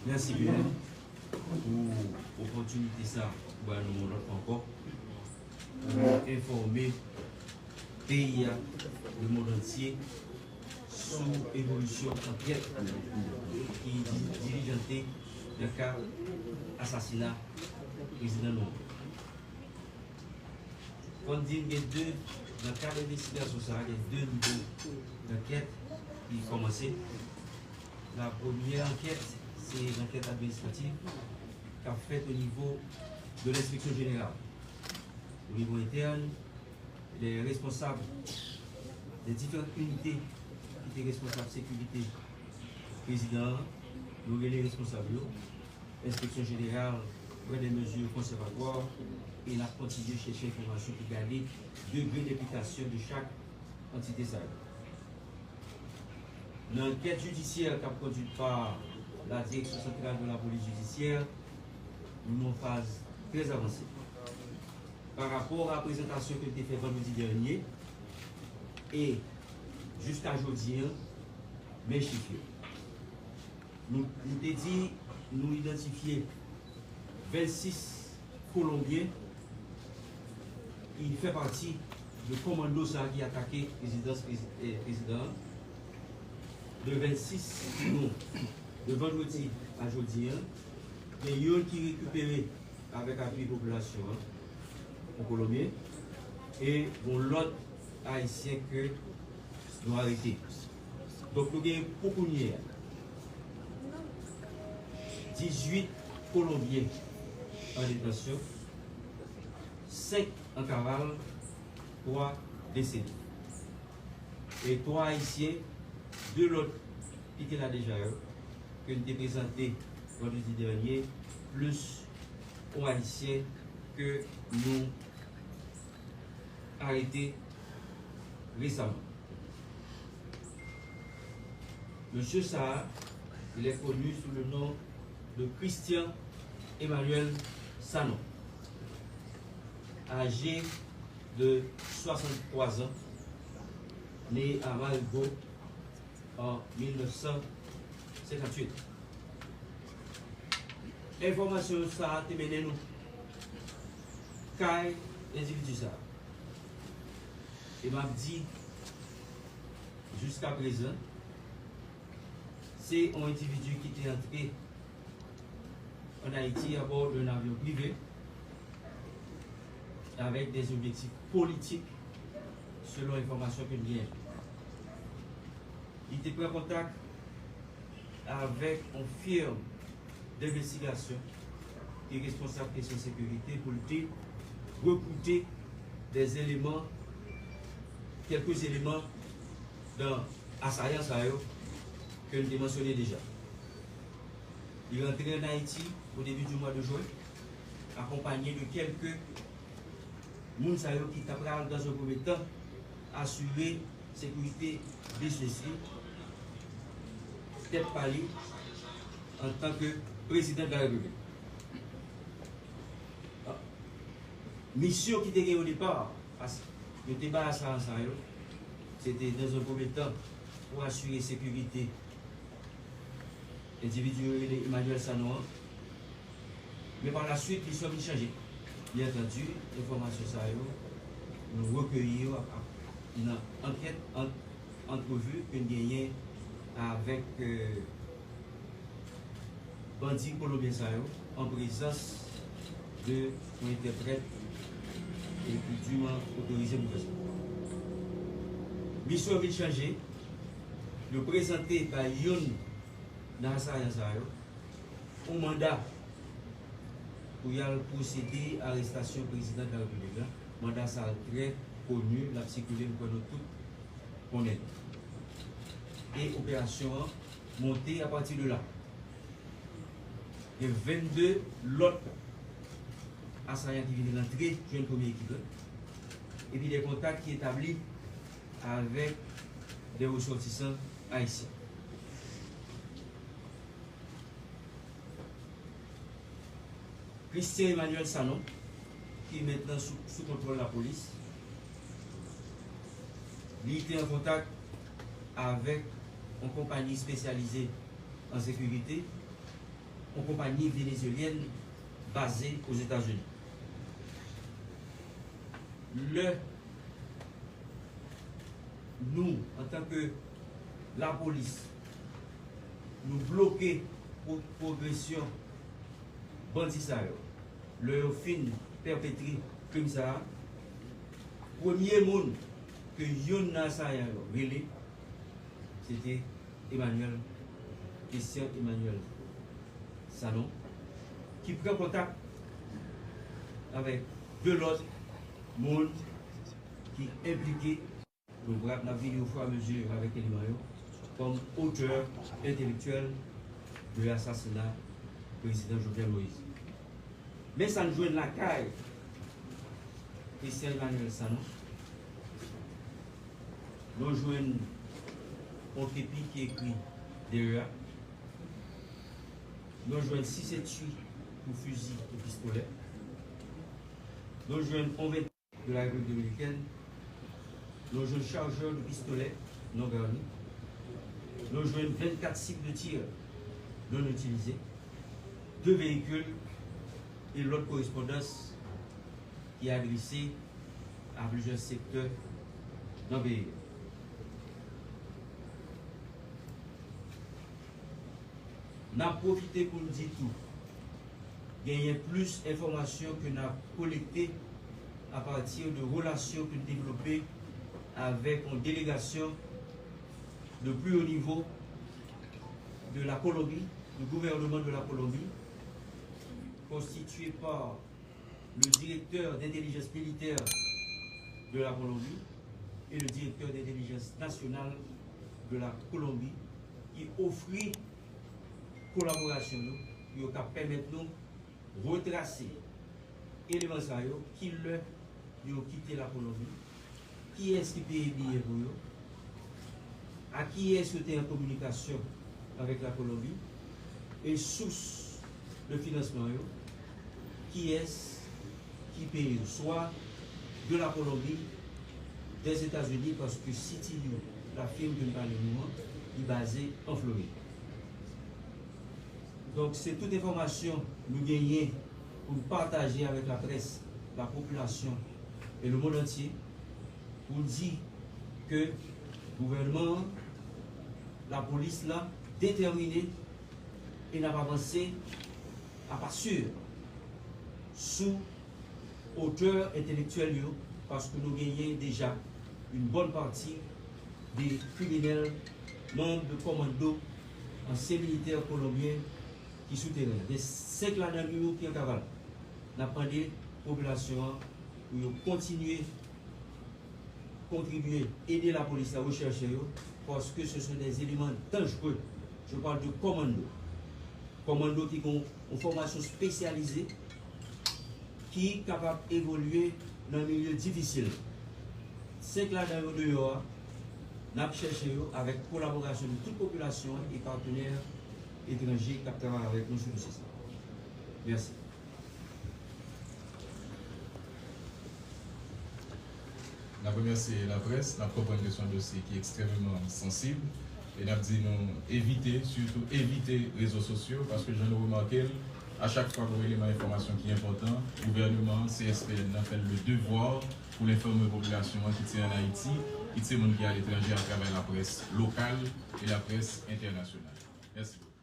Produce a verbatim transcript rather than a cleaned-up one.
Mèsi Biden pou opòtinite sa ou ba nou yon lòt fwa ankò pou enfòme peyi a, lemonn antye, sou evolisyon ankèt ki di- dilijante nan ka asasina prezidan nou an. Fò n di n gen de, nan kad envestigasyon sa a, gen de nivo dankèt ki kòmanse. La premyè ankèt, se lankèt administrativ k ap fèt o nivo de lenspeksyon jeneral. O nivo entèn, les responsables des différentes unités ki te responsab sekirite prezidan an, nou rele responsab yo. Enspeksyon jeneral pran de mezi konsèvatwa e n ap kontinye chèche enfòmasyon pou gade degre enplikasyon de chak antite sa yo. Nan ankèt jidisyè k ap kondui pa la Direction Centrale de la Police Judiciaire, nou nan yon faz trè avanse. Pa rapò a prezantasyon ke n te fè vandredi dènye, e jiska jodi an, men chif yo. Nou, nou te di nou idantifye vennsis Kolonbyen ki fè pati de kòmando sa a ki atake rezidans prezi- eh, prezidan an. De vennsis nou, de vandredi a jodi an, gen youn ki rekipere avèk apui popilasyon an, yon Kolonbyen, e yon lòt Ayisyen ke nou arete. Donk, nou gen pou kounye a dizuit Kolonbyen an detansyon, senk an kaval, twa desede. E twa Ayisyen, de lòt ki te la deja yo, ke n te prezante vandredi dènye, plis yon Ayisyen ke nou arete resaman. Mesye sa a, il est connu sous le nom de Christian Emmanuel Sanon, âgé de soixante-trois ans, né à Marigot en mil neuf cent cinquante-huit. Enfòmasyon sa a te mennen nou kay endividi sa a. E m ap di, jiska prezan, se yon endividi ki te antre ann Ayiti abò d'un avion privé avec des objectifs politiques, selon enfòmasyon ke m genyen. Li te pran kontak avèk yon firm denvestigasyon ki responsab kesyon sekirite pou l te rekrite des éléments, quelques éléments dans asayan sa yo ke n te mansyone deja. Li rantre ann Ayiti au début du mois de juin, accompagné de quelques moun sa yo ki ta pral, dans un premier temps, asire sekirite biznis li, tèt pa li, antanke prezidan de la repiblik. Misyon ki te gen o depa, pas yo te bay asayan sa yo, se te, dans un premier temps, pou asire sekirite endividi yo rele Emmanuel Sanon an. Men pa la swit, misyon vin chanje. Byen antandi, enfòmasyon sa yo, nou rekeyi yo ap, ap, nan ankèt, an, antrevi ke n genyen avèk, euh, bandi kolonbyen sa yo, an prezans de yon entèprèt e ki diman otorize pou fè sa. Misyon vin chanje, yo prezante bay youn nan asayan sa yo yon manda pou y al pwosede arestasyon prezidan de la repiblik la. Manda sa a trè koni, l ap sikile, m kwè nou tout konnen. E operasyon an monte apati de la. Gen vennde lòt asayan ki vin rantre jwenn premye ekip la. Epi de kontak ki etabli avèk de resòtisan ayisyen. Christian Emmanuel Sanon, ki mentnan sou, sou kontwòl lapolis, li te an kontak avèk yon konpayi espesyalize an sekirite yon konpayi venezuelyèn baze Ozetazini. Lè nou, antanke lapolis, nou bloke pro-, pwogresyon bandi sa yo, lè yo fin pèpetre krim sa a, premye moun ke youn nan asayan yo rele, se te Emmanuel, Christian Emmanuel Sanon, ki pran kontak avèk de lòt moun ki enplike. Nou pral, n ap vini ofiramezi avèk eleman yo kòm otè entelektyèl de asasina prezidan Jovenel Moïse. Men sa n jwenn lakay Christian Emmanuel Sanon. Nou jwenn yon kepi ki ekri Derea. Nou jwenn sis etui pou fizi e pistolè. Nou jwenn yon vent de la République Dominicaine. Nou jwenn chargeur de pistolet non garni. Nou jwenn vennkat cibles de tir non utilisés, de véhicules e lòt korespondans ki adrese a plizyè sektè nan peyi a. N ap pwofite pou n di tou, genyen plis enfòmasyon ke n ap kolekte apati de relasyon ke n devlope avèk yon delegasyon de plus haut niveau de la Colombie, du gouvernement de la Colombie, constitué par le directeur d'intelligence militaire de la Colombie et le directeur d'intelligence nationale de la Colombie, ki ofri kolaborasyon yo pou yo ka pèmèt nou retrase eleman sa yo, ki lè yo kite Lakolonbi, kiyès ki peye biyè pou yo, a kiyès yo te an kominikasyon avèk Lakolonbi, e sous de finansman yo, kiyès ki peye yo, swa de Lakolonbi, dèzetazini, paske siti la fim ke m pale nou an, li baze an Florid. Donk, se tout enfòmasyon nou genyen pou n pataje avèk laprès, lapopilasyon e lemonn antye, pou n di ke gouvènman an, lapolis la, detèmine e n ap avanse a pa si sou otè entelektyèl yo, paske nou genyen deja yon bòn pati de kriminèl, manm de kòmando, ansyen militè kolonbyen ki sou teren an. Gen senk ladan nou yo ki an kaval. N ap mande popilasyon an pou yo kontinye kontribye, ede lapolis la rechèche yo, paske ce sont des éléments dangereux. Je parle de kòmando. Kòmando ki gen yon fòmasyon espesyalize, ki kapab evolye nan milye difisil. Senk ladan yo deyò a, n ap chèche yo avèk kolaborasyon de tout popilasyon an e patnè etranje k ap travay avèk nou sou dosye sa. Mèsi. N ap remèsye laprès, n ap konprann ke se yon dosye ki ekstrèmeman sansib, e n ap di nou evite, sitou evite rezo sosyo, paske jan nou remake l, a chak fwa gen yon eleman enfòmasyon ki enpòtan, gouvènman an, C S P N nan fè l le devoir pou l enfòme popilasyon an ki te ann Ayiti, ki te moun ki aletranje atravè laprès lokal e laprès entènasyonal. Mèsi bokou.